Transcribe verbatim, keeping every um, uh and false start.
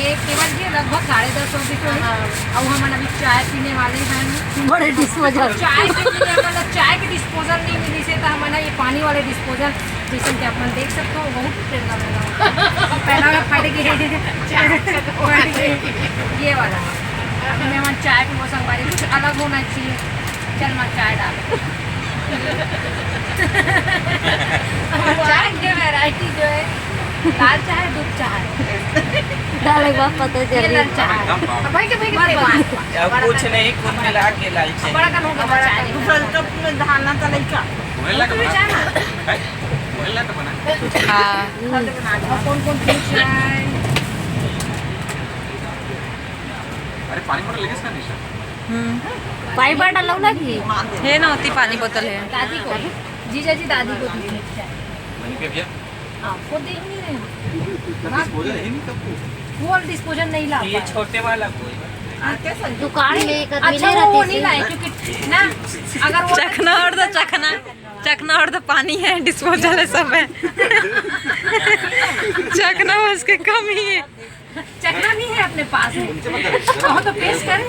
ये केवल ये लगभग साढ़े दस हो गई थी। हाँ। अब हमन अभी चाय पीने वाले हैं। बड़े डिस्पोजल। चाय के लिए, मतलब, चाय के डिस्पोजल नहीं मिली से, तो हमन ये पानी वाले डिस्पोजल, जैसे कि आप मन देख सकते हो, बहुत प्रेरणा वाला होता है। पहला वाला फट गया। फट गया। ये वाला। अब मैं मन चाय पीबो संगवारी, कुछ अलग होना चाहिए। चल, मैं चाय डाल। चाय के वैरायटी जो है, लाल चाय, दूध चाय। डाले के बाद पता ये चली। लाल चाय। एकदम बाप। भाई के, भाई के, भाई के। अब कुछ नहीं, कुल मिला के लाल चाय। बड़ा कन हो गया चाय। वर्ल्ड कप में धाना था लइका। वही लगा तू भी बना। चाय ना। है? वही लगा बना। हाँ। और कौन कौन पी चाय? अरे, पानी बोतल लेके इसका निशा। हम्म। पाइप बाटल लौला की? हे ना होती पानी बोतल है। दादी को, जीजा जी दादी को दीजिए। वहीं पे भैया। आपको देंगे। तो डिस्पोजल है नहीं तब वो। वो वाला डिस्पोजल नहीं ला ये पाए। छोटे वाला कोई। हाँ, कैसा? दुकान में एक आदमी अच्छा, ले वो, वो रहते नहीं थे। लाए, क्योंकि ना, अगर वो चखना और तो चखना, चखना और तो पानी है, डिस्पोजल है, सब है। चखना उसके कम ही है। चखना नहीं है अपने पास में। कहो तो पेश करें।